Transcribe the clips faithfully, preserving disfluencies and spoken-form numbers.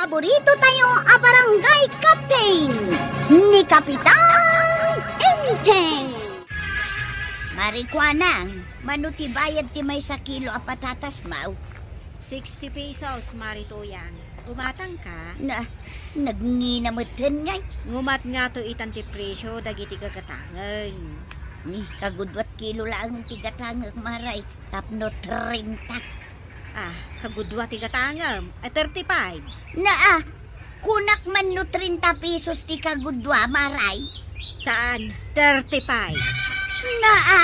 Paborito tayo a barangay captain, ni Kapitan Enteng. Marikuanang, mano ti bayad ti maysa kilo a patatas, maw? Sixty pesos, Mari Tuyang. Umatang ka? Na, nagngina metten ngay. Ngumat nga to itan ti presyo dagiti gagatangeng. Hmm, kaguduat kilo laeng ti gatangek, Maray. Tapno treinta. Ah, kagudua ti gatangem. Ah, thirty-five. Naa, kunak man no treinta pesos ti kagudua, Maray. Saan, thirty-five. Naa.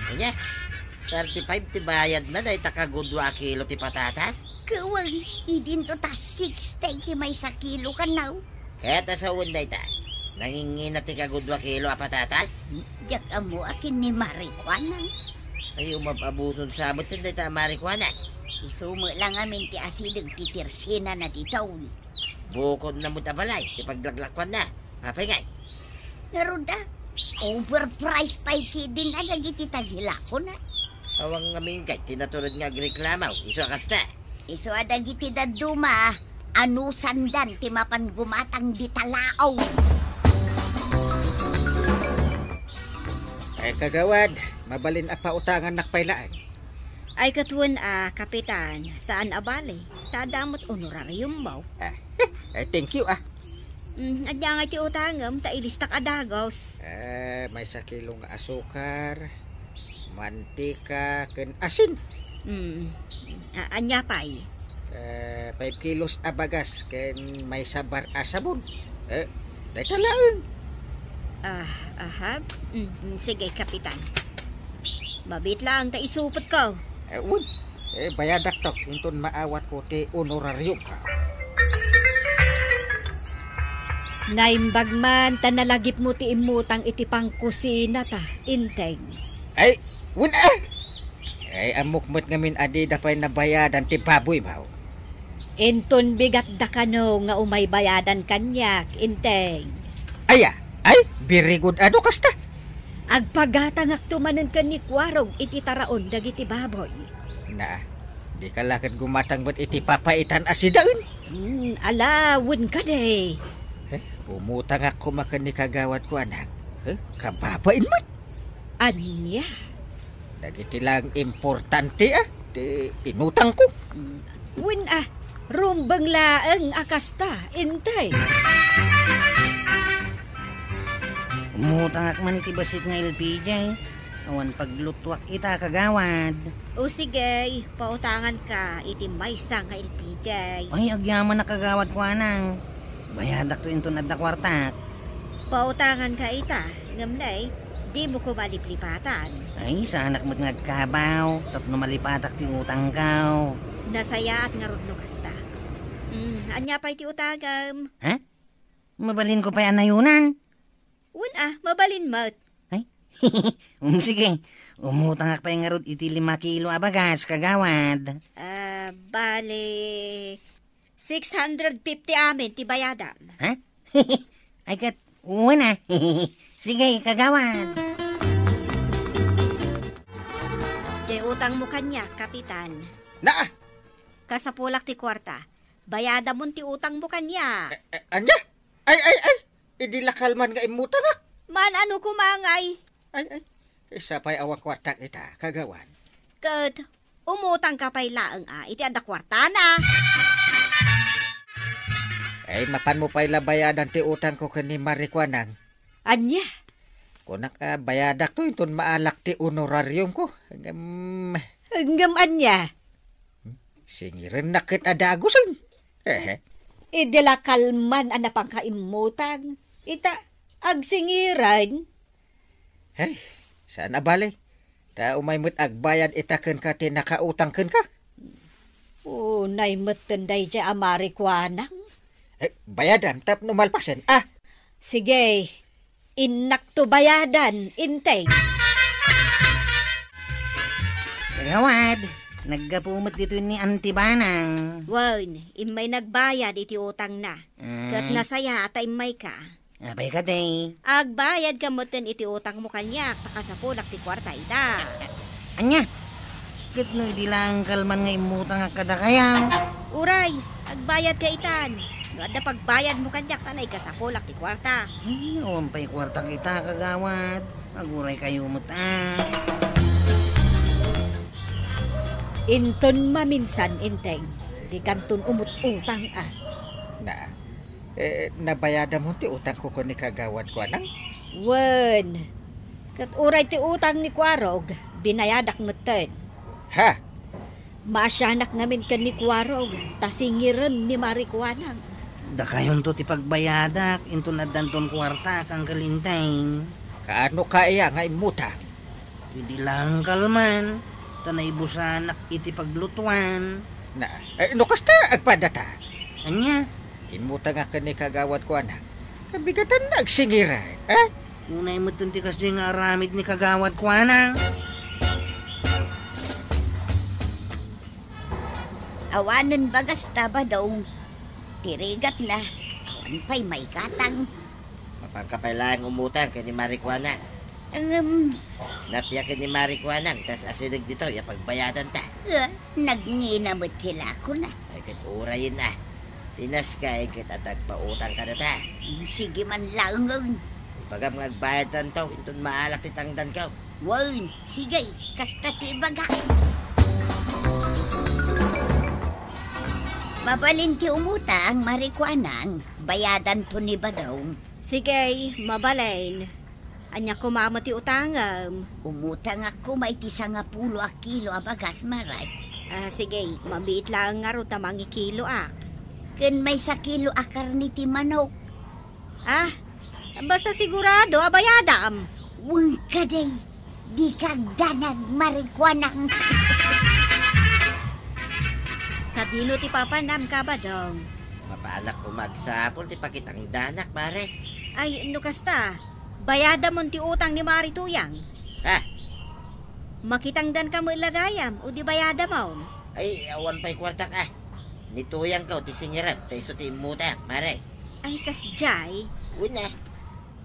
Anya, thirty-five ti bayadna dayta kagudua a kilo ti patatas? Kuwang, idinto ta sixty ti maysa kilo kanaw. Ket asawen dayta, nangingina ti kagudua kilo a patatas? Diak ammo a ken ni Marikuanang. Ay, umab-abuson sa met ken dayta a Marikuanang. Isu met la ngamin ti asideg ti tersenana ditoy. Bukonna met a balay ti paglaklakuanna. Apay ngay? Ngarud a, overprice pay ketdin a dagiti tagilakona. Awan ngamin kay ti natured nga agreklamo, isu a kasta. Isu a dagiti dadduma, anusandan ti mapan gumatang dita laeng. Ay, kagawad, mabalin a pautangannak pay laeng. Ay, ket wen a, Kapitan, saan a bale. Ta adda met honorariummo. Ah, ay, thank you, ah. Mm, ania nga ti utangem, ta ilistak a dagus. Eh, maysa kilo nga asukar, mantika, ken asin. Mm. A-, ania pay? Eh, five kilos a bagas ken maysa bar a sabon. Eh, dayta laeng. Ah, aha. Mm, mm, sige, Kapitan. Mabiit laeng ta isupetko. Eh, wen. Eh, bayadakto inton maawatko ti honorariumko. Naimbag man ta nalagipmo ti immutang iti pangkusinata, Enteng. Ay, wen a! Ay, ammok met ngamin a dida pay nabayadan ti baboymo. Inton bigatda kano nga umay bayadan kaniak, Enteng. Aya, ay, very good, ano kasta? Agpagatangakto manen ken ni Kuarog iti taraon dagiti baboy. Na, dika la ket gumatang met iti papaitan a sidaen? Hmm, ala, wen kadi. Eh, umutangak koma ken ni kagawad Kuanang. Eh, kababain met. Ania? Dagiti laeng importante, ah, ti inutangko. Hmm, wen, ah, rumbeng laeng a kasta, Enteng. Umutangak man iti bassit nga L P G. Awan paglutuak ita, kagawad. O sige, pautanganka iti maysa nga L P G. Ay, agyamanak, kagawad Kuanang. Bayadakto inton adda kuartak. Pautanganka ita, ngem nay, dimo koma liplipatan. Ay, saanak met nga agkabaw, tapno malipatak ti utangko. Nasayaat ngarud no kasta. Hmm, ania pay ti utangem? Ha? Mabalinko pay a nayonan? Wen a, mabalin met. Ay? Um, sige. Umutangak pay ngarud iti lima kilo a bagas, kagawad. Ah, bale, six hundred fifty amin ti bayadam. Ha? Ay, ket, wen a. Sige, kagawad. Diay utangmo kaniak, Kapitan. Naa! Kasapulak ti kuarta. Bayadamon ti utangmo kaniak. Eh, eh, ania? Ay, ay, ay! Idi la kalman nga immutangak. Maan-ano koma ngay? Ay, ay. Isa pay awan kuartak ita, kagawad. Ket, umutangka pay laeng a, iti adda kuartana. Ay, mapanmo pay la bayadan ti utangko ken ni Marikuanang. Ania? Kunak a bayadakto inton maalak ti honorariumko. Ngem, ngem ania? Singirennak ket a dagusen. Hehe. Idi la kalman a napanka immutang, ita, agsingiren. Ay, saan a bale. Ta umay met agbayad ita kenka ti nakautang kenka. Unay metten daydiay a Marikuanang. Eh, bayadam tapno malpasen, ah! Sige, innakto bayadan, Enteng. Kagawad, naggapu met ditoy ni Auntie Banang. Wen, immay nagbayad iti utangna. Mm. Ket nasayaat ta immayka. Apay kadi? Agbayadka metten iti utangmo kaniak, ta kasapulak ti kuarta ita. Ania? Ket no idi laeng kalman nga immutangak kadakayo. Uray, agbayadka itan. No adda pagbayadmo kaniak, ta naikasapulak ti kuarta. Ay, awan pay kuartak ita, kagawad. Aguraykayo met, a. Inton maminsan, Enteng, dikanton umut-utang, a. Na, eh, nabayadam ti utangko ken ni Kagawad Kuanang? Wen. Ket uray ti utang ni Kuarog, binayadak metten. Ha? Maasianak ngamin ken ni Kuarog, ta singirem ni Mari Kuanang. Dakayonto ti pagbayadak, inton addanton kuarta, Uncle Enteng. Kaano ka aya nga immutang? Idi laeng kalman, ta naibusanak iti paglutuan. Na, eh, no kasta, agpadata. Ania? Immutangak ken ni Kagawad Kuanang. Kabigatanna agsingiran, eh? Unay metten ti kasdiay nga aramid ni Kagawad Kuanang. Awanen bagasta, Badong. Ti rigatna, awan pay maigatang. Mapanka pay laeng umutang ken ni Mari Kuanang. Ngem, napia ken ni Mari Kuanang, tas asideg ditoy a pagbayadanta. Ah, nagngina met ti lakona. Ay, ket urayen a. Tinaskay ket adda agpautang kadata. Mm, sige man laengen. Ibagam nga agbayadtanto, inton maalak ti tangdanko. Wen, sige, kasta ti ibaga. Mabalin ti umutang, Mari Kuanang, bayadanto ni Badong. Sige, mabalin. Ania koma met ti utangem? Umutangak koma iti sangapulo a kilo a bagas, Mari. Ah, sige, mabiit laeng ngarud ta mangikiloak. Ken maysa kilo a karne ti manok. Ah, basta sigurado a bayadam. Wen kadi, dika agdanag, Mari Kuanang. Sadino ti papanam, Kabadong? Mapanak koma agsapul ti pakitangdanak, Mari. Ay, no kasta, bayadamon ti utang ni Mari Tuyang. Ha? Makitangdanka met la gayam, o di bayadamon? Ay, awan pay kuartak, a. Ni Tuyangko ti singirem, ta isu ti immutang, Mari. Ay, kasdiay? Wen a.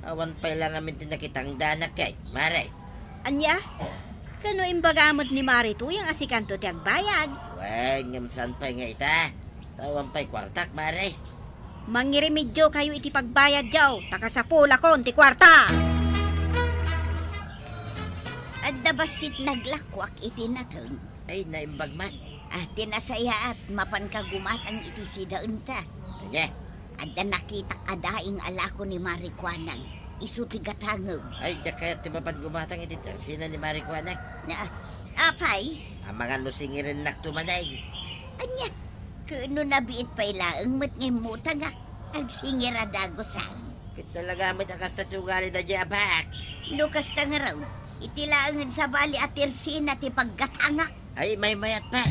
Awan pay la ngamin ti nakitangdanak kay, Mari. Ania? Kano imbaga met ni Mari Tuyang a sikanto ti agbayad? Wen, ngem saan pay nga ita? Ta awan pay kuartak, Mari. Mangirimediokayo iti pagbayadyo, ta kasapulakon ti kuarta! Adda bassit naglakuak iti nateng. Ay, naimbag man. Ah, ti nasayaat, mapanka gumatang iti sidaenta. Ania? Adda nakitak a daing a lako ni Mari Kuanang. Isu ti gatangem. Ay, diak kayat ti mapan gumatang iti tersina ni Mari Kuanang. Na, apay? Amangan no singirennak tumanay. Ania? Kano nabiit pay laeng met nga immutangak. Agsingir a dagusan. Ket talaga met a kasta ti ugali daydiay a baak. No kasta ngarud, iti laengen sabali a tersina ti paggatangak. Ay, maymayat pay.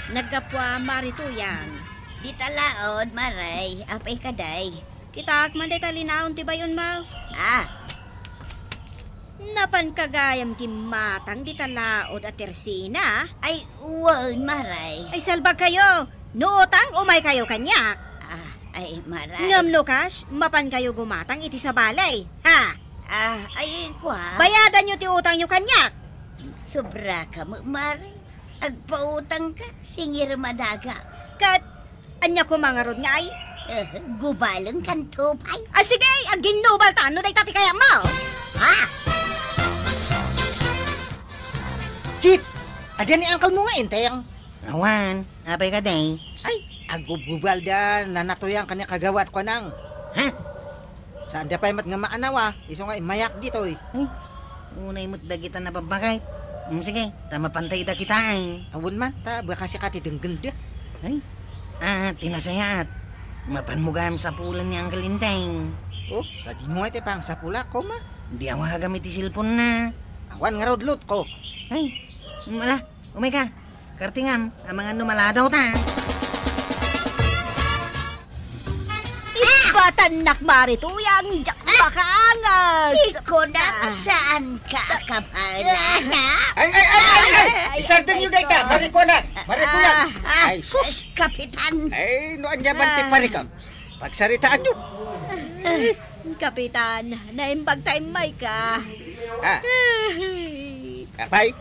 Naggapu a Mari Tuyang. Dita laod, Mari. Apay kadi? Kitaak man dayta linaon ti bay-onmo. Ah. Napanka gayam gimmatang dita laod a tersina? Ay, wen, Mari. Ay, salbagkayo. No utang, umaykayo kaniak. Ah, ay, Mari. Ngem no cash, mapankayo gumatang iti sabali. Ha? Ah, ay, kua. Bayadanyo ti utangyo kaniak. Sobraka met, Mari. Agpautangka, singirem a dagus. Ket ania koma ngarud ngay? Eh, gubalengkanto pay. Ah, sige, agginnubaltan no dayta ti kayatmo. Ha? Chief, adda ni uncle mo nga Enteng? Awan, apay kadi? Ay, aggubgubal da, Nana Tuyang ken ni Kagawad Kuanang. Ha? Saanda pay met nga maanawa, isu nga immayak ditoy. Ay, unay met dagita nababbakay. Mm, sige, ta mapantay ita kitaen. Awan man, ta baka sika ti denggenda. Ay, ah, ti nasayaat. Mapanmo gayam sapulen ni Uncle Enteng. Oh, sadino nga iti pangsapulak, koma? Di awagam iti cellphone na. Awan ngarud lutko. Ay, mala, umayka. Kartingam, amangan no maladaw ta. Ibatannak, Mari Tuyang, diak makaangas. Ikunak, saanka a kabaelan, ha? Ay, ay, ay, ay, ay! Ay, isardengyo dayta, Mari Kuanang, Mari Tuyang. Ah, ah, ay, sus! Kapitan. Ay, no ania man ti parikam, pagsaritaanyo. Kapitan, naimbag ta immayka. Ah. Ay. Apay?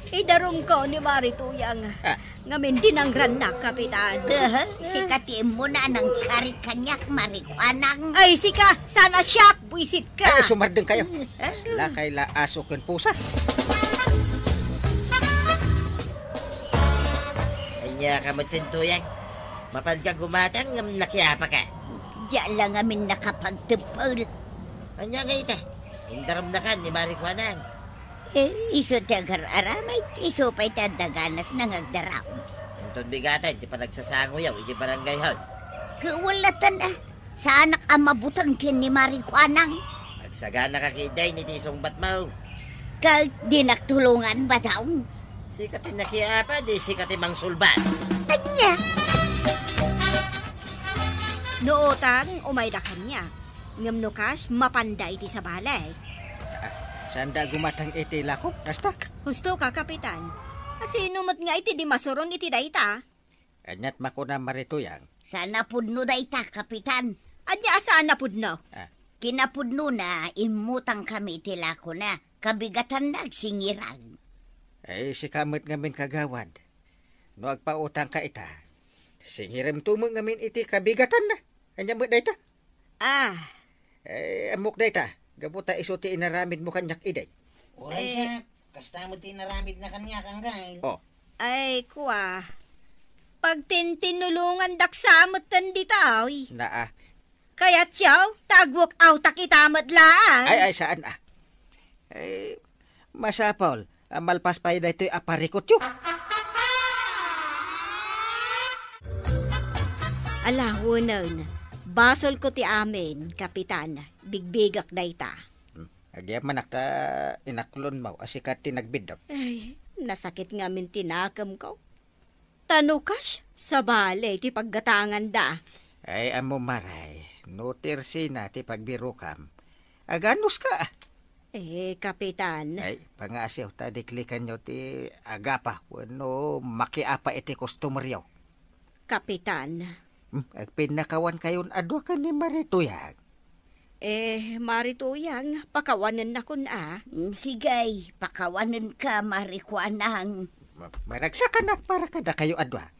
Idarumko ni Mari Tuyang. Ah. Ngamin dinangranna, Kapitan. Aha, sika ti immuna a nangkarit kaniak, Mari Kuanang. Ay, sika, saan a siak, buisit ka. Ay, sumardeng kayo. Lakay la aso ken pusa. Ania ka met, Tuyang? Mapan ka gumatang ngem nakiapa ka? Diak la ngamin nakapagteppel. Ania nga ita? Indarumnaka ni Mari Kuanang. Eh, isu ti agar-aramid, isu pay ti adda ganasna nga agdaraum. Inton bigaten ti panagsasangoyo iti barangay hall. Ket wala tan a, saanak a mabuteng ken ni Mari Kuanang. Agsagana ka ketdin iti sungbatmo. Ket dinak tulongan, Badong. Sika ti nakiapa, di sika ti mangsulbat. Ania? No utang, umayda kaniak. Ngem no kas, mapanda iti sabali. Ah, saanda a gumatang iti lakom, kasta? Husto ka, Kapitan. Asino met nga iti di masuron iti dayta? Aniat makuna, Mari Tuyang? Saan a pudno dayta, Kapitan. Ania a saan a pudno? Ah. Kinapudnona, immutang kami iti lakona. Kabigatanna agsingirag. Ay, sika met ngamin, kagawad. No agpautangka ita, singiremto met ngamin iti kabigatanna. Ania met dayta? Ah. Eh, ammok dayta, gapu ta isu ti inaramidmo kaniak idi. Uray, eh, siak, kasta met ti inaramidna kaniak, Anggal. Oh. Ay, kua. Pagtintinulongandak sa metten ditoy. Naa. Kayatyo, ta ag-walk outak ita met laeng. Ay, ay, saan a. Eh, masapul a malpas pay daytoy a parikutyo. Ala, wenen, basolko ti amin, Kapitan. Bigbigak dayta. Hmm. Agyamanak ta inaklonmo a sika ti nagbiddut. Ay, nasakit ngamin ti nakemko. Ta no kas, sabali ti paggatanganda. Ay, ammom, Mari, no tersena ti pagbirokam, aganuska. Eh, Kapitan. Ay, pangaasiw ta liklikanyo ti agapa wenno makiapa iti customeryo. Kapitan. Hmm, agpinnakawankayon a dua ken ni Mari Tuyang. Eh, Mari Tuyang, pakawanennakon a. Mm, sige, pakawanenka, Mari Kuanang. Ma-, maragsakan a para kadakayo a dua.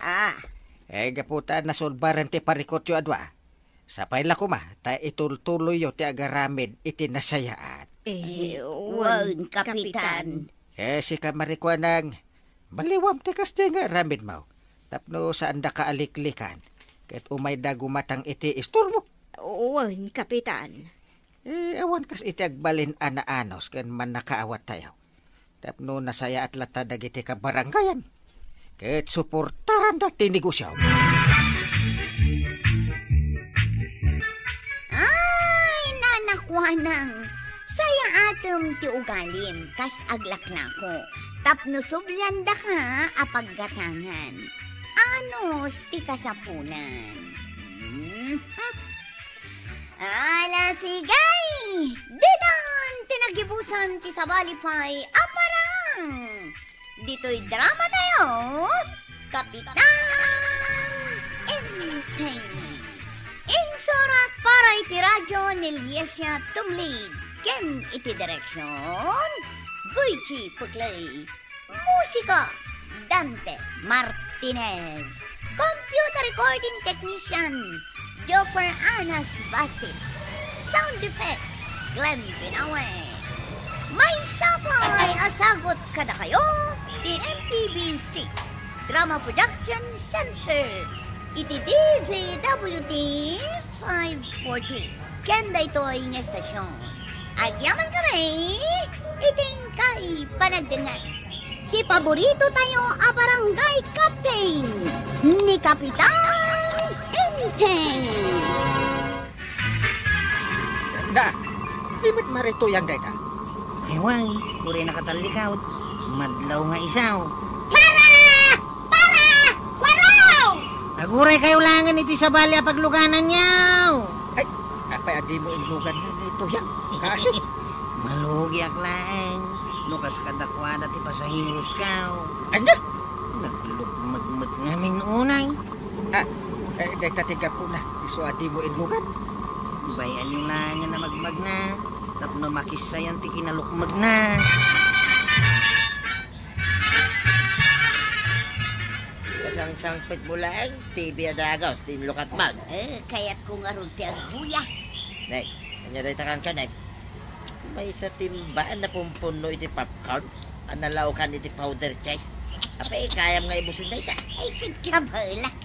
Ah. Eh, gapu ta nasulbaran ti parikutyo a dua. Sapay la koma, ta itultuloyyo ti agaramid iti nasayaat. Eh, wen, Kapitan. Eh, sika, Mari Kuanang, baliwam ti kasdiay nga aramidmo. Tapno saandaka a liklikan, ket umayda gumatang iti istormo. Wen, Kapitan. Eh, awan kas iti agbalin a naanus ken mannakaawat tayo. Tapno nasayaat latta dagiti kabarangayan. Ket suportaranda ti negosyo. Ay, Nana Kuanang, sayaatem ti ugalim kas aglaklako tapno subliandaka a paggatangan. Anus ti kasapulan. Mhm. Ala, sige! Ditan ti nagibusan ti sabali pay a parang. Ditoy drama tayo, Kapitan Enteng. Insurat para iti radyo ni Liesia Tumlid ken iti direksyon, Virgie Puclay. Musika, Dante Martinez. Computer recording technician, Joffer Anas Basit. Sound effects, Glenn Binawe. Maysa pay a sagut kadakayo ti M P B C Drama Production Center iti D Z W T five forty. Ken daytoy nga estasyon, agyaman kami iti inkay panagdengngeg ti paborito tayo a barangay captain, ni Kapitan Enteng. Da, di met Mari Tuyang dayta? Ay, wen, uray nakatallikawt. Madlaw nga isaw. Para! Para! Kuaro! Aguray kayo langen iti sabali a paglugananyo! Ay, apay a dimo inlugan ni Tuyang? Kasi malugiak laeng no kas kadakuada ti pasaheros kaw. Ania? Naglukmeg met ngamin unay. Ah, eh, dayta ti gapuna, isu a dimo inlugan. Bay-anyo langen a magmagna, tapno makissayan ti kinalukmegna. Sangpet mo laeng, T V a dagus, ti inlukatmo. Eh, kayatko ngarud ti agbuya. Nay, ania dayta kanka, nay? Maysa ti imbag a napumpunno iti popcorn a nalaokan iti powder cheese. Apay, kayam nga ibusen dayta? Ay, ket kabaelak.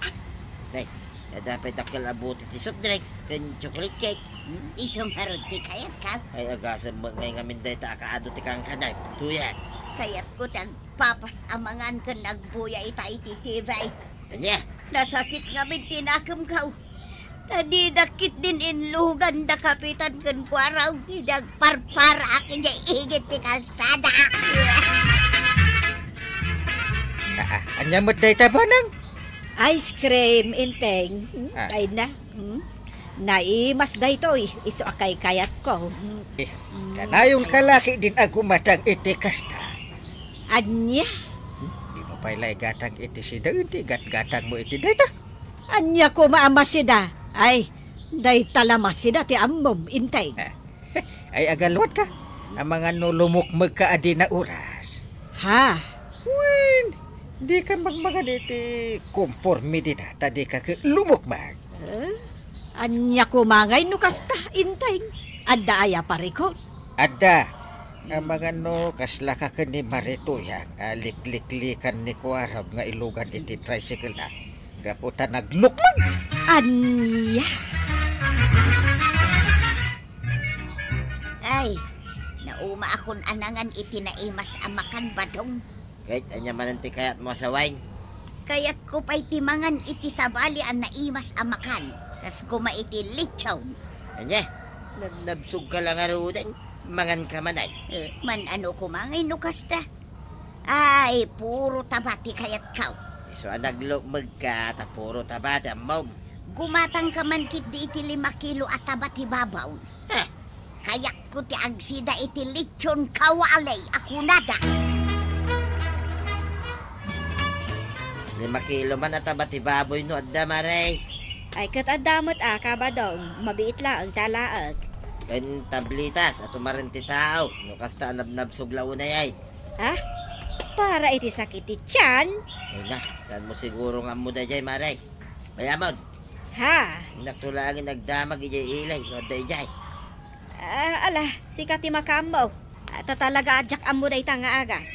Nay, adda pay dakkel a bote ti soft drinks ken chocolate cake. Hmm? Isu ngarud ti kayatko. Ay, agasem met ngay ngamin dayta a kaadu ti kanka, nay. Tuyag. Kayatko ti ag- papas a mangan ken agbuya ita iti T V. Ania? Nasakit ngamin ti nakemko. Ta dida ketdin inlugan da Kapitan ken Kuarog idi agparparaak idiay igid ti kalsada. Ah, ah, ania met dayta, Banang? Ice cream, Inteng. Hmm? Ah. Ay na. Hmm? Naimas daytoy, isu a kaykayatko. Eh, mm, kanayonka la ketdin a gumatang iti kasta. Ania? Hmm? Dimo pay la igatang iti sida, iti gatgatangmo iti dayta. Ania koma a masida? Ay, dayta la masida ti ammom, Inteng. Ah. Ay, agaluatka. Amangan no lumukmegka a dina oras. Ha? Wen, dika magmangad iti komporme dita, ta dika ket lumukmeg. Eh? Ania koma ngay no kasta, Inteng? Adda aya parikut? Adda. Amangan no kaslaka ken ni Mare Tuyang a likliklikan ni Kuarog nga ilugan iti tricycle na gapu ta naglukmeg. Ania? Ay, naumaakon a nangan iti naimas a makan, Badong. Ket ania manen ti kayatmo a sawen? Kayatko pay ti mangan iti sabali a naimas a makan, kas koma iti lechon. Ania? Nabnabsogka la ngaruden? Manganka man ay? Eh, man-ano koma ngay no kasta? Ay, puro taba ti kayatko. Isu a naglukmegka ta puro taba ti ammom. Gumatangka man ketdi iti lima kilo a taba ti babaw. Ha? Kayatko ti agsida iti lechon kawali a kunada. Lima kilo man a taba ti baboy no adda, Mare. Ay, ket adda met a, Kabadong, mabiit laeng ti alaek. Ken tablitas a tumaren ti tao, no kasta a nabnabsog la unay ay. Ha? Para iti sakit ti tiyan? Ay na, saanmo siguro nga ammo daydiay, Mare? Bayamon. Ha? Innak to laeng agdamag idiay ilay no adda idiay. Ah, ala, sika ti makaammo. Ah, ta talaga a diak ammo dayta nga agas.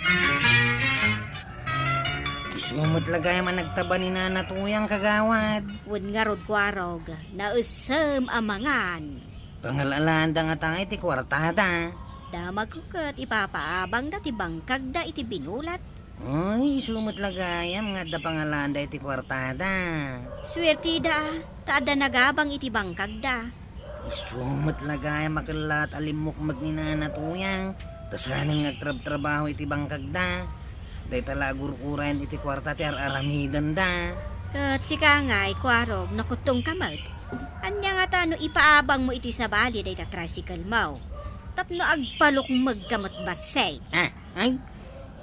Isu met la gayam a nagtaba ni Nana Tuyang, kagawad. Wen ngarud, Kuarog, naessem a mangan. Pangal-alaanda ngata iti kuartada. Damagko ket ipapaabangda ti bangkagda iti binulat. Ay, isu met la gayam nga adda pangalaanda iti kuartada. Suertida, ta adda nagabang iti bangkagda. Isu met la gayam a kellaat a limmukmeg ni Nana Tuyang, ta saanen nga agtrabtrabaho iti bangkagda. Dayta la agur-urayen iti kuarta ti ar-aramidenda. Ket sika ngay, Kuarog, nakuttongka met. Ania ngata no ipaabangmo iti sabali dayta tricycle mo? Tapno agpalukmegka met bassit. Ah, ay,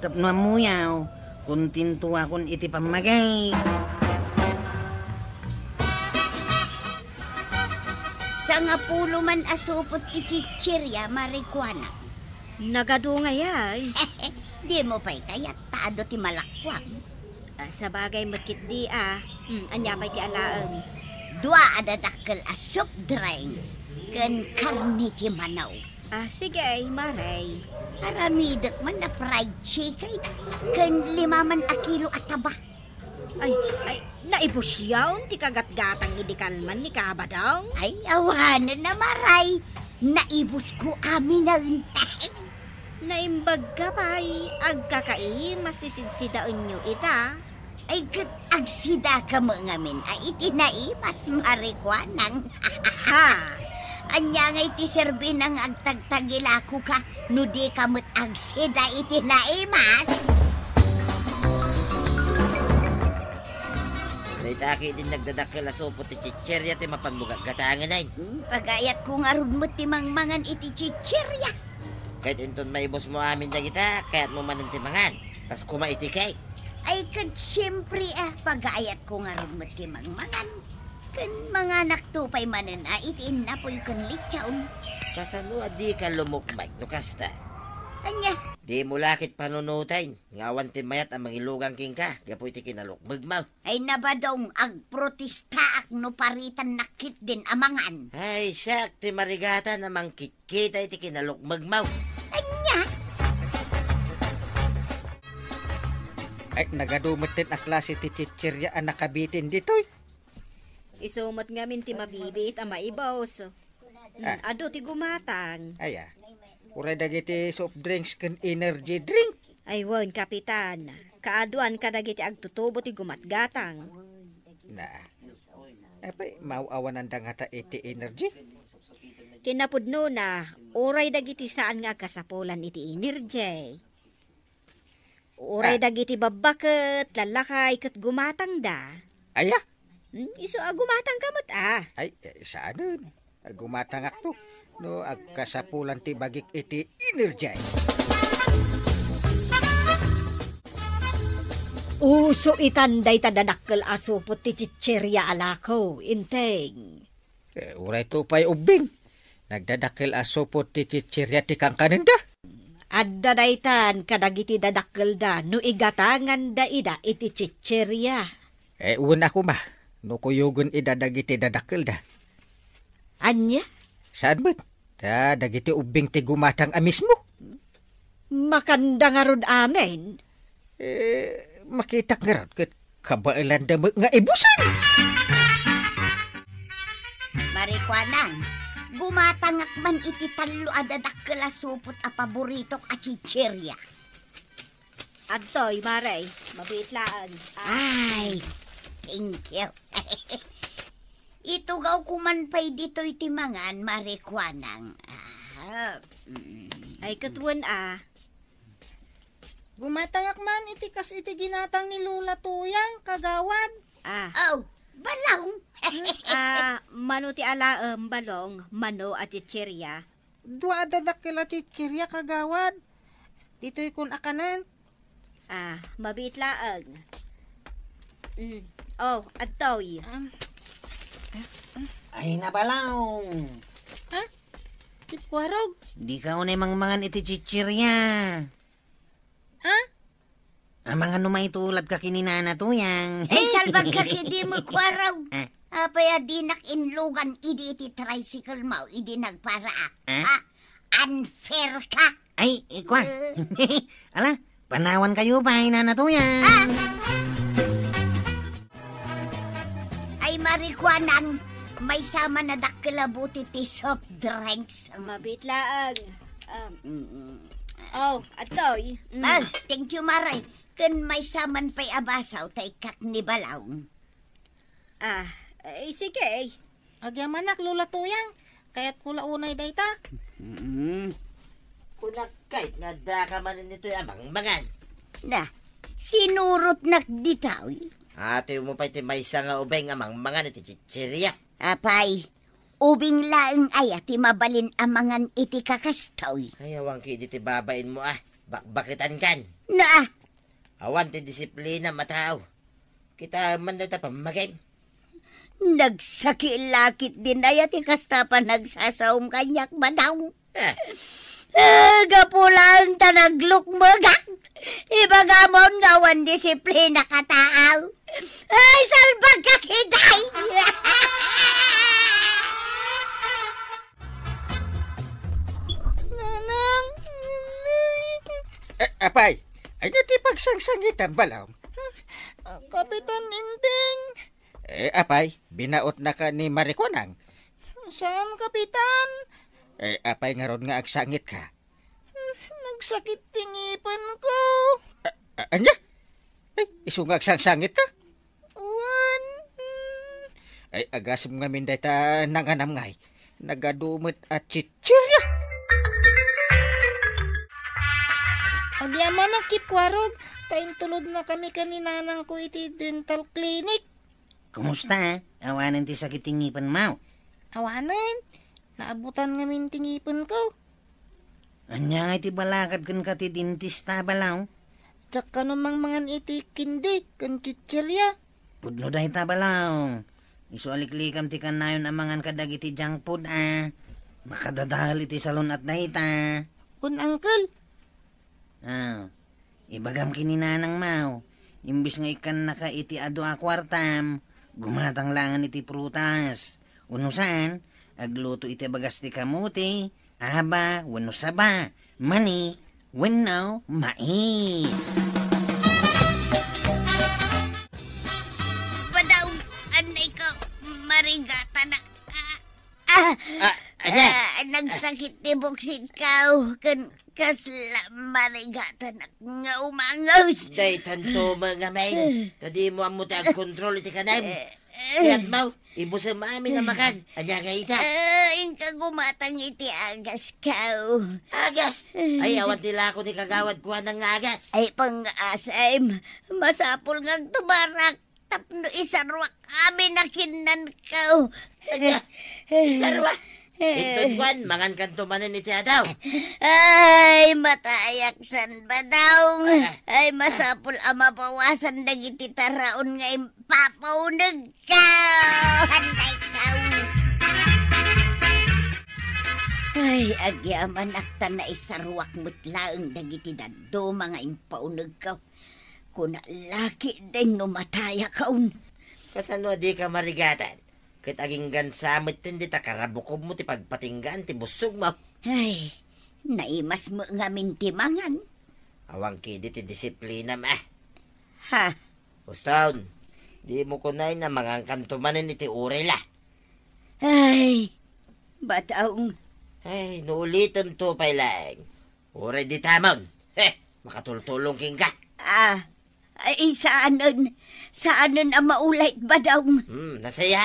tapno ammoyo, kontentoakon iti pammagik. Sangapulo man a supot ti chichirya, Mare Kuana. Nagadu ngay ay. Dimo pay kayat ta adu ti malakuam. Ah, sabagay met ketdi a. Hmm, ania pay ti alaem? Dua a dadakkel a soft drinks ken karne ti manok. Ah, sige, Mare. Aramidek man a fried chicken ken lima man a kilo a taba. Ay, ay, naibusyon ti kagatgatang idi kalman ni Kabadong? Ay, awanen a, Mare. Naibusko aminen. Naimbagka pay, agkakaimas ti sidsidaenyo ita. Ay, ket agsidaka met ngamin a iti naimas, Mare Kuanang. Ha? Ania ngay ti serbina nga agtagtagilakoka no dika met agsida iti naimas? Dayta ketdin nagdadakkel a supot ti chichirya ti mapanmo gaggatangen ay. Hmm, pagayatko ngarud met ti mangmangan iti chichirya. Ket inton maibusmo amin dagita, kayatmo manen ti mangan. Kas koma iti cake. Ay, ket siempre a, pagayatko ngarud met ti mangmangan. Ken manganakto pay manen a iti innapoy ken lechon. Kasano a dika lumukmeg no kasta? Ania? Dimo la ket panunoten nga awan ti mayat a mangilugan kenka gapu iti kinalukmegmo. Ay, Badong, agprotestaak no paritan nakit din amangan. Ay, siak ti marigatan a mangkitkita iti kinalukmegmo. Ania? Ay, nagadu metten a klase ti chichirya a nakabitin ditoy. Isu met ngamin ti mabibiit a maibos. Mm, ah. Adu ti gumatang. Aya. Uray dagiti soft drinks ken energy drink. Ay wen, Kapitan. Kaaduan kadagiti agtutubo ti gumatgatang. Na. Apay, maaw-awananda ngata iti energy? Kinapudnona, uray dagiti saan nga agkasapulan iti energy. Uray Ah. dagiti babba ket lallakay ket gumatangda. Aya? Hmm, isu a gumatangka met, ah. Ay, eh, saanen. Gumatangakto. No, agkasapulan ti bagik iti energy. Uso itan dayta dadakkel a supot ti chichirya a lako, Inteng. Eh, uray to pay ubbing. Nagdadakkel a supot ti chichirya ti kankanenda. Adda daytan kadagiti dadakkelda no igatanganda ida iti chichirya. Eh, wen a koma, no kuyogen ida dagiti dadakkelda. Ania? Saan met? Ta dagiti ubbing ti gumatang a mismo. Makanda ngarud amin? Eh, makitak ngarud ket kabaelanda met nga ibusen. Marikuanang, gumatangak man iti tallo a dadakkel a supot a paboritok a chichirya. Adtoy, Mare, mabiit laeng. Ah. Ay, thank you. Itugawko man pay ditoy ti mangan, Marikuanang. Ah, mm. Ay, ket wen, ah. Gumatangak man iti kas iti ginatang ni Lola Tuyang, kagawad. Ah. Oh, Balong. Ah, mano ti alaem, Balong, mano a chichirya? Dua a dadakkel a chichirya, kagawad. Ditoy kun akanen. Ah, mabiit laeng. Mm. Oh, adtoy. Ah. Ay, Balong. Ha? Kipkuarog? Dika unay mangmangan iti chichirya. Ha? Amangan no maitulad ka ken ni Nana Tuyang. Ay, salbag ka ket di mo kuarog. Ah. Apay a dinak inlugan idi iti tricycle mo, idi nagparaak. Ah? Ah, unfair ka. Ay, ikwa. Eh. Ala, panawan kayo pa, Nana Tuyang. Ah! Ay, Marikuanang, maysa man a dakkel a bote ti soft drinks. Mabiit laeng. Um, Mm. Oh, adtoy. Mm. Ah, thank you, Mare. Ken maysa man pay a baso ta ikkak ni Balong. Ah, eh, sige. Agyamanak, Lola Tuyang. Kayatko la unay dayta. Mm. Kunak kay nga adda ka man ditoy a mangmangan. Na, sinurotnak ditoy. Atiwmo pay ti maysa nga ubing a mangmangan iti chichirya. Apay, ubing laeng aya ti mabalin a mangan iti kakastoy? Ay, awan ketdi ti babainmo, ah. Bakbaketankan. Na! Awan ti disiplinam a tao. Kitaem man dayta pammagim. Nagsakit la ketdin aya ti kasta panagsasaom kaniak, Balong. Eh. Eh, gapu laeng ta naglukmegak. Ibagamon nga awan disiplinak a tao. Ay, salbag ka, kiday! Nanang! Eh, apay, ania ti pagsangsangitam, Balong? Kapitan Inteng. Eh, apay, binaotnaka ni Marikuanang? Saan, Kapitan. Eh, apay ngarud nga agsangitka? Nagsakit ti ngipenko. A-, a-, ania? Ay, isu nga agsangsangitka? Wen. Ay, agasem ngamin dayta nanganam ngay. Nagadu met a chichirya. Agyamanak, Kipkuarog, ta intulodnakami ken ni nanangko iti dental clinic. Kumusta? Awanen ti sakit ti ngipenmo? Awanen. Naabutan ngamin ti ngipenko. Ania ngay ti balakad kenka ti dentista, Balong? Diak kano mangmangan iti candy ken chichirya. Pudno dayta, Balong. Isu a liklikam ti kanayon a mangan kadagiti junk food, a. Makadadael iti salun-at dayta. Wen, Uncle. Ah, ibagam ken ni nanangmo, imbes nga ikkannaka iti adu a kuartam, gumatang laengen iti prutas. Wenno saan, agluto iti bagas ti kamote, aba, wenno saba, mani, wenno mais. Padaw, anay ka, marigatanak. Ah, Ah, ania? Ah, nagsakit ti buksitko, ken kasla marigatanak nga umangus. Daytanto met ngamin, ta dimo ammo ti agkontrol iti kanem. Eh, eh. Kayatmo, ibusem amin a makan. Ania nga ita? Ah, inka gumatang iti agasko. Agas? Ay, awan ti lako ni kagawad kuana nga agas. Ay, pangasem, masapul nga agtubarak. Tapno isaruak amin a kinnanko. Ania? Isarua? Inton kuan, mangankanto manen iti adaw. Ay, matayak san, Badong. Ah. Ay, masapul a mabawasan dagiti taraon nga impapaunegko. Handayko. Ay, agyamanak ta naisaruak met laeng dagiti dadduma nga impaunegko. Kuna la ketdin no matayakon. Kasano a dika marigatan? Ket aginggansa metten dita karabukommo ti pagpatinggaan ti bussogmo. Ay, naimas met ngamin ti mangan. Awan ketdi ti disiplinam, ah. Ha? Uston, dimo kunaen a mangankanto manen iti uray la. Ay, Badong. Ay, no ulitemto pay laeng. Uray ditamon. Heh, makatultulong kenka. Ah, ay, saanen. Saanen a maulit, Badong. Hmm, nasaya.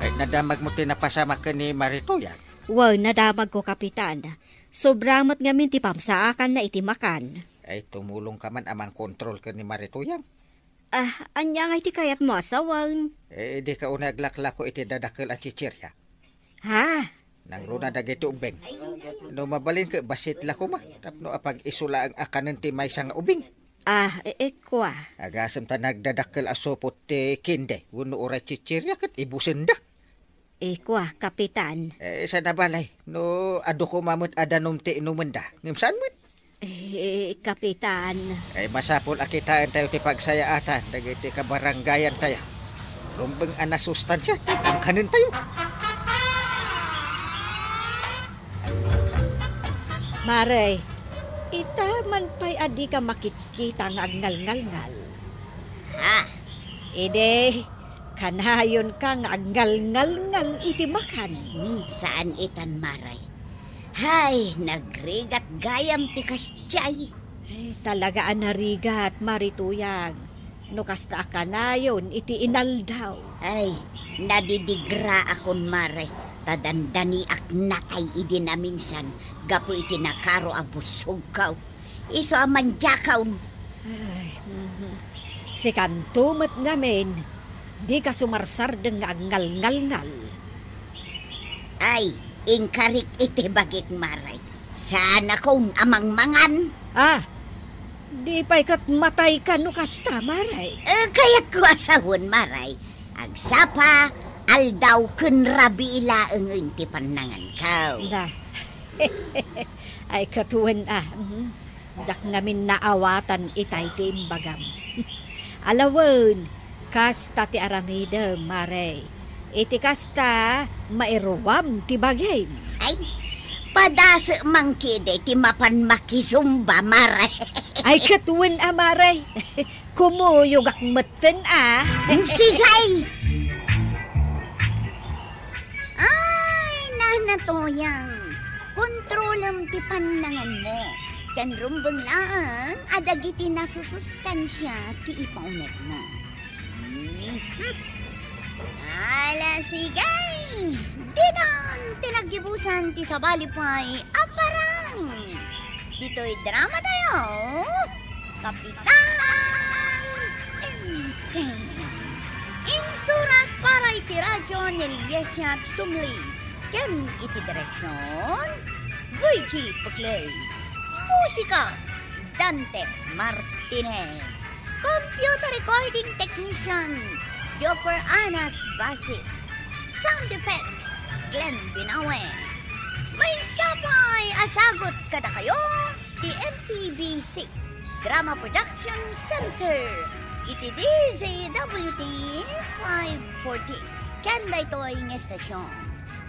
Ay, nadamagmo ti napasamak ken ni Maritoyan? Wen, nadamagko, Kapitan. Sobra met ngamin ti pamsaakanna iti makan. Ay, tumulongka man a mangkontrol ken ni Maritoyan. Ah, ania ngay ti kayatmo a sawen? Eh, dika unay aglaklako iti dadakkel a chichirya. Ha? Nangruna dagiti ubing. No mabalin ket bassit la koma, tapno apag-iso laeng a kanen ti maysa nga ubing. Ah, e-, e, kua. Agasem ta nagdadakkel a supot ti kende, wenno uray chichirya ket ibusenda. E, kua, Kapitan. Eh, saan a balay, no adu koma met a danum ti inumenda, ngem saan met? Eh, Kapitan. Ay, masapul a kitaentayo ti pagsayaatan dagiti kabarangayantayo. Rumbeng a nasustansia ti kankanentayo. Mare, ita man pay a dika makitkita nga agngalngalngal. Ha? Idi, kanayonka nga agngalngalngal iti makan. Hmm, saan itan, Mare. Hay, nagrigat gayam ti kasdiay. Ay, talaga a narigat, Mare Tuyang. No kasta a kanayon iti inaldaw. Ay, nadidigraakon, Mare, ta dandaniak natay idi naminsan gapu iti nakaro a bussogko. Isu a mandiakon. Ay, mhm. Sikanto met ngamin, dika sumarsardeng nga agngalngalngal. Ay, inkarik iti bagik, Mare. Saanakon a mangmangan. Ah, di pay ket matayka no kasta, Mare. Eh, kayatko a sawen, Mare. Agsapa, aldaw ken rabii laengen ti pannanganko. Na. Ay, ket wen a, mhm. Diak ngamin naawatan itay ti imbagam. Ala wen, kasta ti aramidem, Mare. Iti kasta, mairuam ti bagim. Ay, padasek man ketdi ti mapan makisumba, Mare. Ay, ket wen a, Mare. Kumuyogak metten a. Sige! Ay, Nana Tuyang, kontrolem ti pannanganmo, ken rumbeng laeng a dagiti nasusustansia ti ipaunegmo. Mhm. Ala, sige! Ditan ti naggibusan ti sabali pay a parang. Ditoy dramatayo, Kapitan Enteng. Insurat para iti radyo ni Liesia Tumli ken iti direksion, Virgie Peclay. Musika, Dante Martinez. Computer recording technician, Jopper Anas Basit. Sound effects, Glenn Binawe. Ay, sapay a sagut kadakayo ti M P B C Drama Production Center iti D Z W T five forty. Ken daytoy nga estasyon,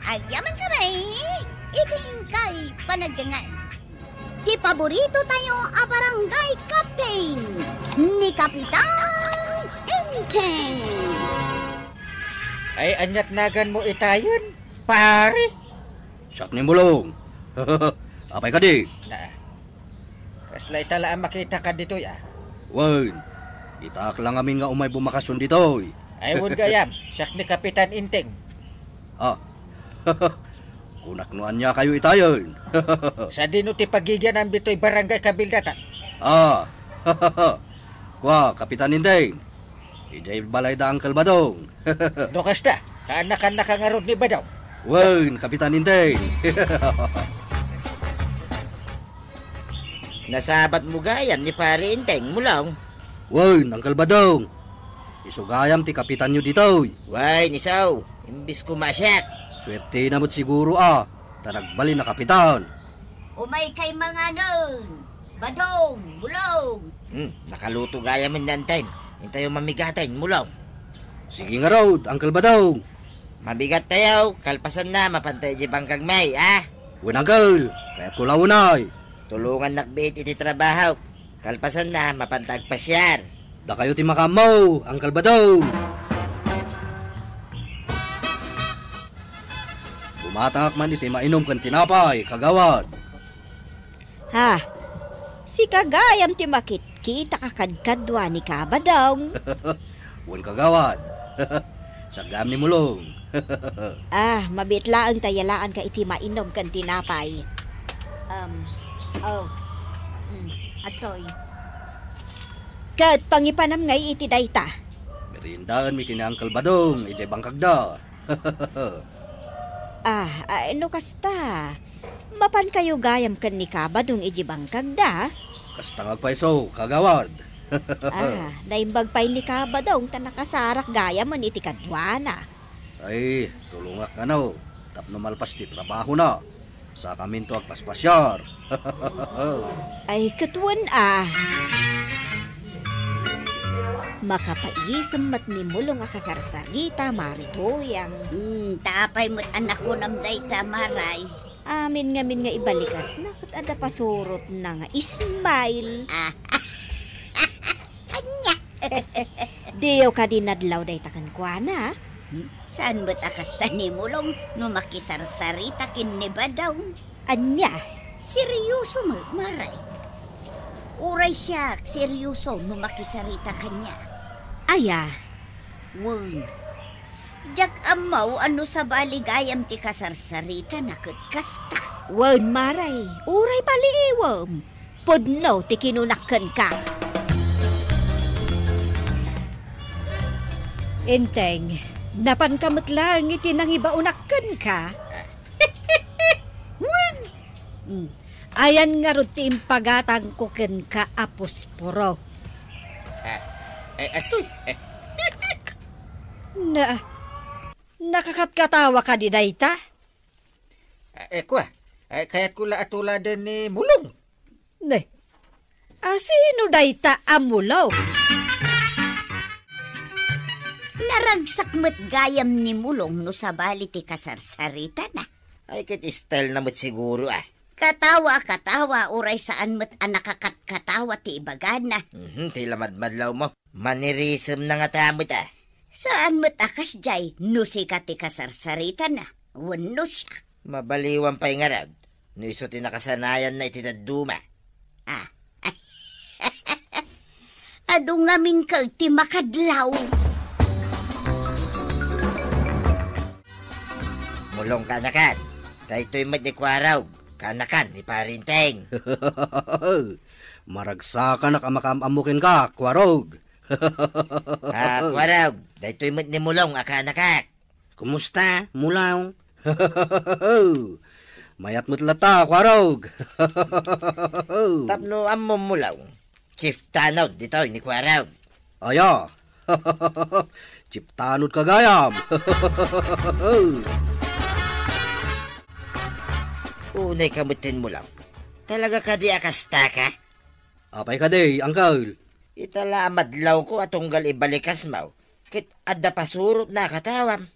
agyaman kami iti inkay panagdengngeg. Ti paborito tayo a barangay captain, ni Kapitan Enteng. Ay, ania't naganmo itayen, pare? Siak ni Mulong. Apay kadi? Na, kasla ita la a makitaka ditoy, a. Wen, itaak la ngamin nga umay bumakasyon ditoy. Ay, wen gayam, siak ni Kapitan Enteng. Ah. Kunak no ania kayo itayen. Sadino ti pagigianam ditoy barangay kabildatan? Ah. Kua, Kapitan Enteng. Idiay balay da Uncle Badong. No kasta, kaanakannaka ngarud ni Badong? Wen, Kapitan Enteng. Nasabatmo gayam ni Pare Enteng, Mulong? Wen, Uncle Badong. Isu gayam ti kapitanyo ditoy. Wen, isu. Imbes koma siak. Suertena met siguro a, ta nagbalin a kapitan. Umay kay manganen. Badong, Mulong. Hmm, nakaluto gayam ni Enteng. Intayo mamigaten, Mulong. Sige ngarud, Uncle Badong. Mabigat tayo, kalpasanna, mapanta idiay bangkagmi, a? Wen, Uncle, kayatko la unay. Tulongannak biit iti trabaho. Kalpasanna, mapanta agpasiar. Dakayo ti makaammo, Uncle Badong. Bumatangak man iti mainom ken tinapay, kagawad. Ha? Sika gayam ti makitkita a kadkadua ni Kabadong. Wen, kagawad. Siak gayam ni Mulong. Ah, mabiit laeng ta yalaanka iti mainom ken tinapay. Um, oh. Mm, adtoy. Ket pangipanam ngay iti dayta. Meriendaenmi ken ni Uncle Badong idiay bangkagda. Ah, ah, no kasta, mapankayo gayam ken ni Kabadong idiay bangkagda? Kasta nga agpayso, kagawad. Ah, naimbag pay ni Kabadong ta nakasarak gayamen iti kaduana. Ay, tulongak kano, tapno malpas ti trabahona. Sakaminto agpaspasiar. Ay, ket wen a. Makapaisem met ni Mulong a kasarsarita, Mari Tuyang. Hmm, ta apay met a nakunam dayta, Maray? Amin ngamin nga ibalikasna, ket adda pasurotna nga smile. Ah. Ania? Diyo kadi nadlaw dayta kenkuana? Hmm? Saan met a kasta ni Mulong no makisarsarita ken ni Badong? Ania? Seryoso met, Maray. Uray siak, seryoso no makisarita kaniak. Aya? Wen. Diak ammo a no sabali gayam ti kasarsaritana ket kasta. Wen, Maray. Uray paliiwem. Pudno ti kinunak kenka. Enteng, napanka met laeng iti nangibaonak kenka? Wen! Mm. Ayan ngarud ti impagatangko kenka a pusporo. Ah, eh, atoy, eh. Na, nakakatkatawa kadi dayta? Ah, eh, kua, eh, kayatko la a tuladen ni Mulong. Ne, a sino dayta a Mulong? Naragsak met gayam ni Mulong no sabali ti kasarsaritana. Ay, ket style na met siguro, ah. Katawa, katawa, uray saan met a nakakatkatawa ti ibagana. Mhm, ti lamadmadlaw mo. Manirisemna ngata met, ah. Saan met a kasdiay no sika ti kasarsaritana wenno siak. Mabaliwan pay ngarud no isu ti nakasanayanna iti dadduma. Ah. Adu ngamin ket ti makadlaw. Mulong kaanakan. Daytoy met ni Kuarog. Kaanakan ni Parinteng. Maragsakanak a makaam-ammo kenka, Kuarog. Ah, Kuarog, daytoy met ni Mulong a kaanakak. Kumusta, Mulong? Mayat met latta, Kuarog. Tapno ammom, Mulong, chief tanod ditoy ni Kuarog. Aya. Chief tanod ka gayam. Unay ka metten, Mulong. Talaga kadi a kastaka? Apay kadi, Uncle? Ita la a madlawko a tunggal ibalikasmaw, ket adda pasurotna a katawam.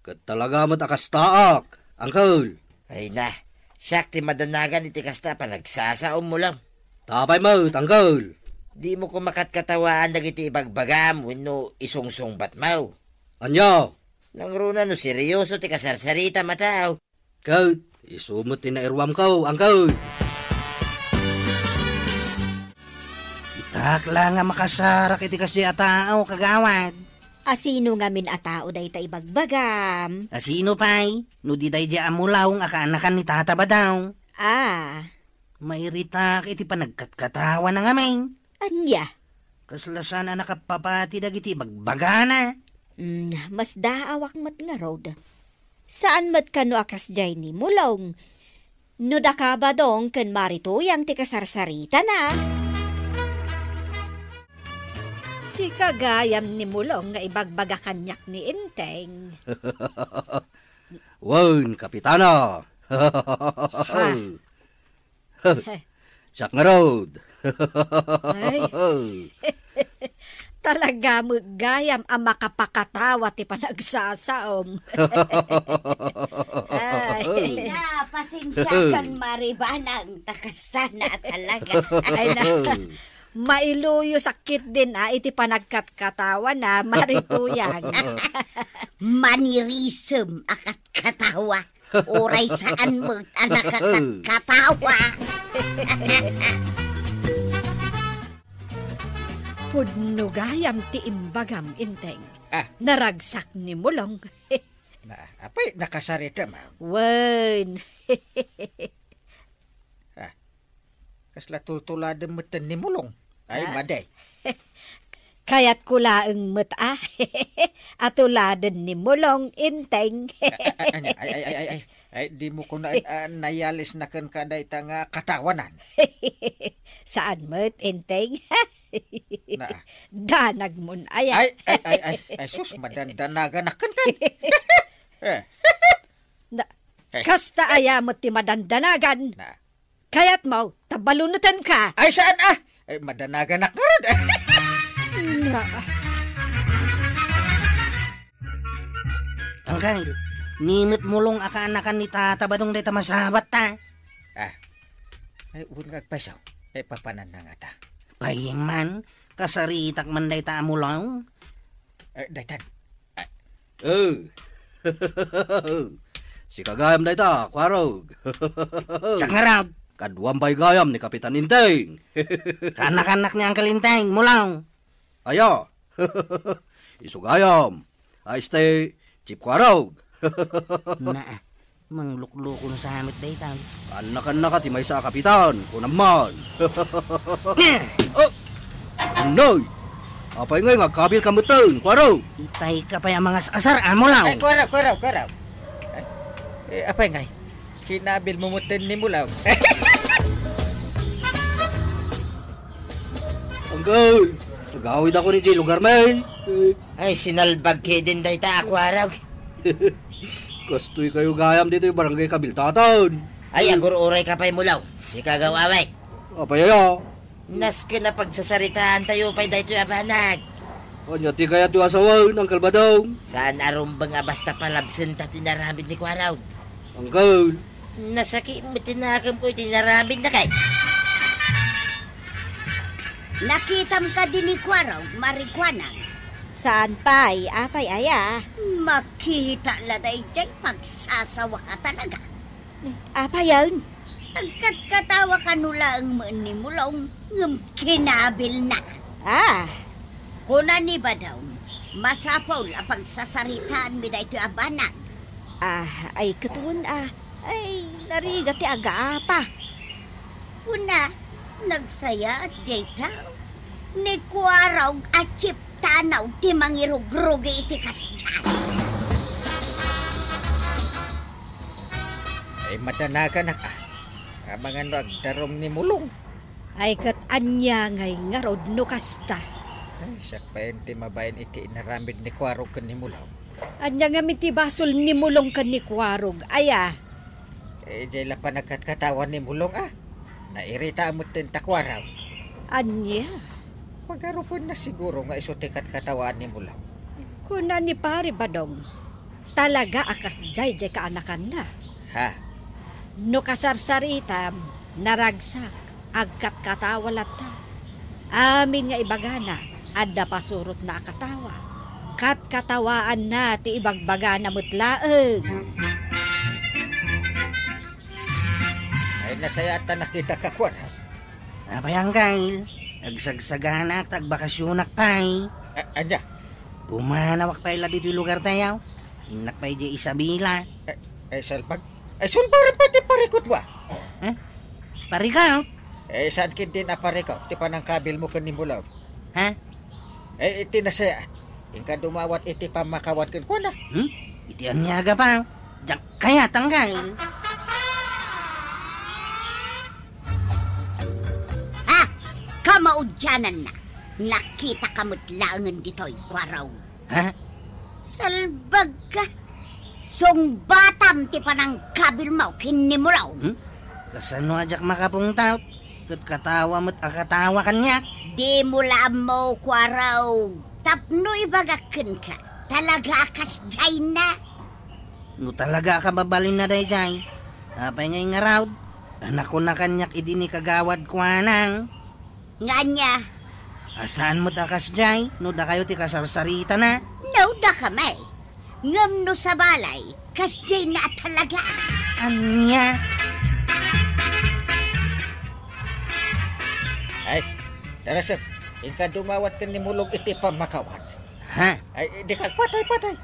Ket talaga met a kastaak, Uncle. Ay na, siak ti madanagan iti kasta a panagsasaom, Mulong. Tapay met, Uncle. Dimo koma katkatawaan dagiti ibagbagam wenno isungsungbatmaw. Ania? Nangruna no serioso ti kasarsaritam a tao. Ket isu met ti nairuamko, Uncle. Itak la nga makasarak iti kasdiay a tao, kagawad. A sino ngamin a tao dayta ibagbagam? A sino pay? No di daydiay a Mulong a kaanakan ni Tata Badong. Ah. Mairitak iti panagkatkatawana ngamin. Ania? Kasla saan a nakapapati dagiti ibagbagana. Mm, masdaawak met ngarud. Saan met kano a kasdiay ni Mulong? No daka Badong ken Mari Tuyang ti kasarsaritana. Sika gayam ni Mulong nga ibagbaga kaniak ni Enteng. Wen, Kapitana. Ha? Siak ngarud. Ay. Talaga met gayam a makapakatawa ti panagsasaom. Ay. Ay na, pasensiakan, Mari Banang, ta kasta na talaga. Ay na. Mailuyo sakit din, ah, iti panagkatkatawana, Mari Tuyang. Manirisem a katkatawa. Uray saan met a nakakatkatawa. Pudno gayam ti imbagam, Enteng. Ah. Naragsak ni Mulong. Na, apay, nakasarita, ma'am? Wen. Ah, kasla tultuladen metten ni Mulong. Ay, ah. Madi. Kayatko laeng met a, a tuladen ni Mulong, Enteng. Ah, ah, ah, ay, ay, ay, ay, ay. Ay, dimo kunaan, ah, nayalisna kenka dayta nga katawanan. Saan met, Enteng? Na. Danagmon aya. Ay, ay, ay, ay, ay, sus, madandanaganak kenka. Eh. Na, eh. Kasta aya met ti madandanagan. Na. Kayatmo, ta balunetenka. Ay, saan, ah? Ay, madanaganak ngarud. Na. Uncle, ni met Mulong a kaanakan ni Tata Badong dayta masabat ta. Ah. Ay, wen nga agpayso. Ay, papananna ngata. Pay man, kasaritak man dayta a Mulong. Eh, daytan. Eh. Sika gayam dayta, Kuarog. Siak ngarud. Kaduam pay gayam ni Kapitan Enteng. Kanak-anak ni Uncle Enteng, Mulong. Aya. Isu gayam. Ay, este, Chief Kuarog. Na, mangluklukon sa met dayta. Annakannaka ti maysa a kapitan, kunam man. Oh! Noy! Apay ngay nga agkabilka metten, Kuarog? Itay ka pay a mangas-asar, a Mulong. Ay, Kuarog, Kuarog, Kuarog. Eh, apay ngay? Kinabilmo metten ni Mulong. Anggaw! Agawidakon idiay lugarmi. Ay, sinalbag ketdin dayta a Kuarog. Kastoy kayo gayam ditoy barangay kabiltatan. Ay, agur-urayka pay, Mulong. Sika gaw away. Apay aya? Nasken a pagsasaritaantayo pay daytoy a banag. Ania ti kayatyo a sawen, Uncle Badong? Saan a rumbeng a basta palabsenta ti inaramid ni Kuarog. Uncle. Nasakit met ti nakemko iti inaramidna kay. Nakitam kadi ni Kuarog, Mari Kuanang? Saan pay, apay aya? Makita la daydiay pagsasawak a talaga. Apayen? Agkatkatawa kano laeng met ni Mulong, ngem kinabilna. Ah. Kuna ni Badong, masapul a pagsasaritaanmi daytoy a banag. Ah, ay, ket wen, ah. Ay, narigat ti agaapa. Kuna, nagsayaat dayta. Ni Kuarog a Chief Tanaw ti mangirugrugi iti kasdiay. Ay, madanaganak, ah. Amangan no agdarum ni Mulong. Ay, ket ania ngay ngarud no kasta? Ay, siak pay ti mabain iti inaramid ni Kuarog ken ni Mulong. Ania ngamin ti basol ni Mulong ken ni Kuarog, aya? Eh, jay la panagkatkatawa ni Mulong, a. Nairita met ti takuaraw. Ania? Pagarupenna siguro nga isu ti katkatawaan ni Mulong. Kuna ni Pare Badong, talaga a kasjay jay kaanakanna. Ha? No kasarsaritam, naragsak, agkatkatawa latta. Amin nga ibagana, adda pasurotna a katawa. Katkatawaanna ti ibagbagana met laeng. Ay, nasayaat ta nakitaka, kuana. Apay, Angkel? Agsagsaganak ta agbakasionak pay. A-, ania? Pumanawak pay la ditoy lugartayo. Innak pay di Isabela. Ay, ay, salbag. Ay, sulbaran pay ti parikutmo, a. Ha? Parikut? Eh, saan ketdin a parikut ti panangkabilmo ken ni Mulong? Ha? Eh, iti nasayaat, inka dumawat iti pammakawan kenkuana. Hmm? Iti ania a gapu? Diak kayat, Angkel. Ha? Kamaudiananna, nakitaka met laengen ditoy, kuaraw. Ha? Salbagka! Sungbatam ti panangkabilmo ken ni Mulong. Hmm? Kasano a diak makapungtot? Ket katawa met a katawa kaniak. Dimo la ammo, kuaraw. Tapno ibagak kenka, talaga a kasjayna. No talaga a kababalinna daydiay, apay ngay ngarud? Anakona kaniak idi ni Kagawad kuanang. Nga ania? A, saan met a kasdiay no dakayo ti kasarsaritana? No, daka met. Ngem no sabali, kasdiayna a talaga. Ania? Ay, Tarasep, inka dumawat ken ni Mulong iti pammakawan. Ha? Ay, dika agpatay-patay.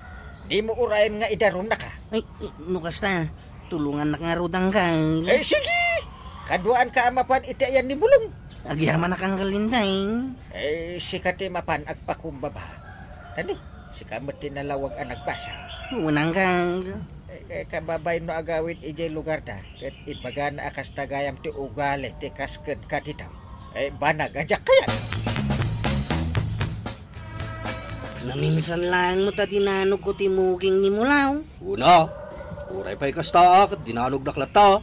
Dimo urayen nga idarumnaka. Ay, no kasta, tulongannak ngarud, Angkel. Eh, sige! Kaduaanka a mapan iti ayan ni Mulong. Agyamanak, Angkel Linteng. Eh, sika ti mapan agpakumbaba. Tani, sika met ti nalawag a nagbasa. Wen, Angkel. Eh, eh, kababain no agawid idiay lugarda, ket ibagana a kasta gayam ti ugali ti kasked kaditaw. Eh, banag a diak kayat. Naminsan laeng met a dinanogko ti muging ni Mulong. Una, uray pay kasta a ket dinanogdak latta.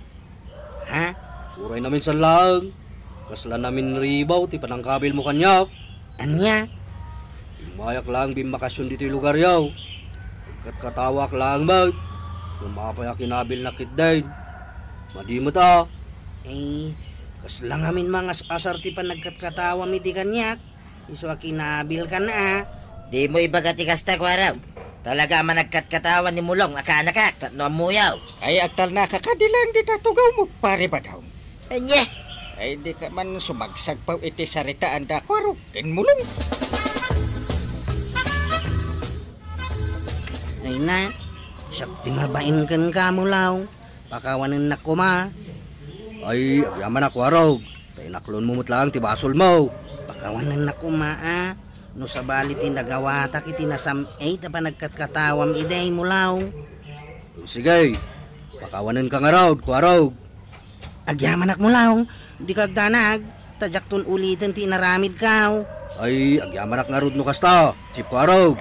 Ha? Uray naminsan laeng, kasla naminribaw ti panangkabilmo kaniak. Ania? Immayak laeng bimmakasion ditoy lugaryo. Agkatkatawaak laeng met. Ngem apay a kinabilnak ketdin? Madi met a. Eh, kasla ngamin mangas-asar ti panagkatkatawam idi kaniak. Isu a kinabilkan a. Dimo ibaga ti kasta, kuarog. Talaga a managkatkatawa ni Mulong a kaanakak tapno ammoyo. Ay, agtalnaka kadi laeng dita tugawmo, Pare Badong. Ania? Ay, dika man sumagsagpaw iti saritaan da kuarog ken Mulong. Ay na, siak ti mabain kenka, Mulong. Pakawanennak koma. Ay, agyamanak, kuarog. Ta inaklonmo met laeng ti basolmo. Pakawanennak koma a. No sabali ti nagawatak iti nasam-et a panagkatkatawam idi, Mulong. Sige, pakawanenka ngarud, kuarog. Agyamanak, Mulong. Dika agdanag, ta diakton uliten ti inaramidko. Ay, agyamanak ngarud no kasta, Chief Kuarog.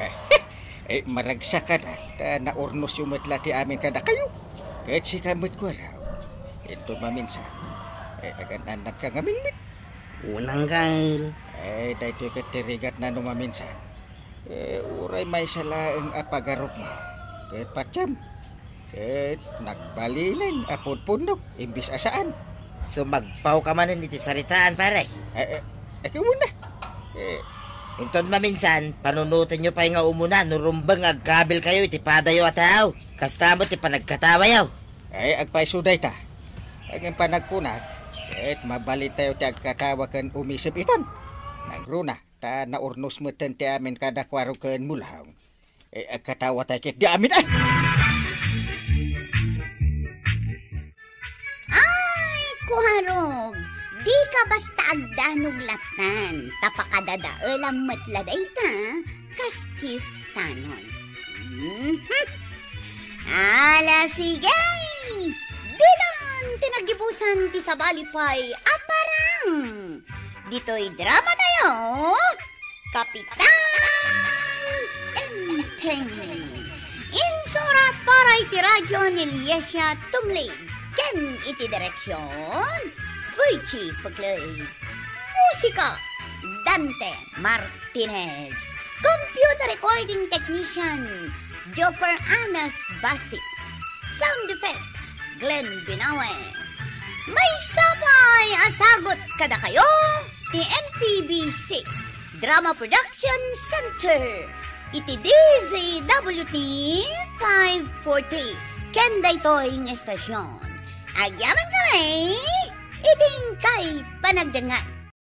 Eh, maragsakan, ta naurnosyo met la ti amin kadakayo. Ket sika met, kuarog. Inton maminsan, eh, agan-annadka ngamin met. Wen, Angkel. Eh, daytoy ket ti rigatna no maminsan. Eh, uray maysa laeng a pagarupmo. Ket patiem. Ket nagbalinen a pudpudno, imbes a saan. Sumagpawka manen iti saritaan, pare. Eh, eh, eh, kumuna. Eh. Inton maminsan, panunotenyo pay nga umuna no rumbeng nga agkabilkayo iti padayo a tao. Kasta met ti panagkatawayo. Ay, agpayso dayta. Ngem panagkunak, ket mabalintayo ti agkatawa ken umisip itan. Nangruna, ta naurnos metten ti amin kada kuarog ken Mulong. Eh, agkatawatay ketdi amin, ay! Ay, kuarog! Dika basta agdanag lattan, ta pakadadaelam met la dayta, kas Chief Tanon. Mhm. Ala, sige! Ditan ti naggibusan ti sabali pay a parang ditoy drama tayo, Kapitan Enteng. Insurat para iti radyo ni Liesia Tumlid ken Iti direksyon, Virgie Puclay. Musika, Dante Martinez. Computer recording technician, Joffer Anas Basi. Sound effects, Glenn Binawe. Maysa pay a sagut kadakayo ti M P B C Drama Production Center iti D Z W T five forty. Ken daytoy nga estasyon, agyamankami iti inkay panagdengngeg.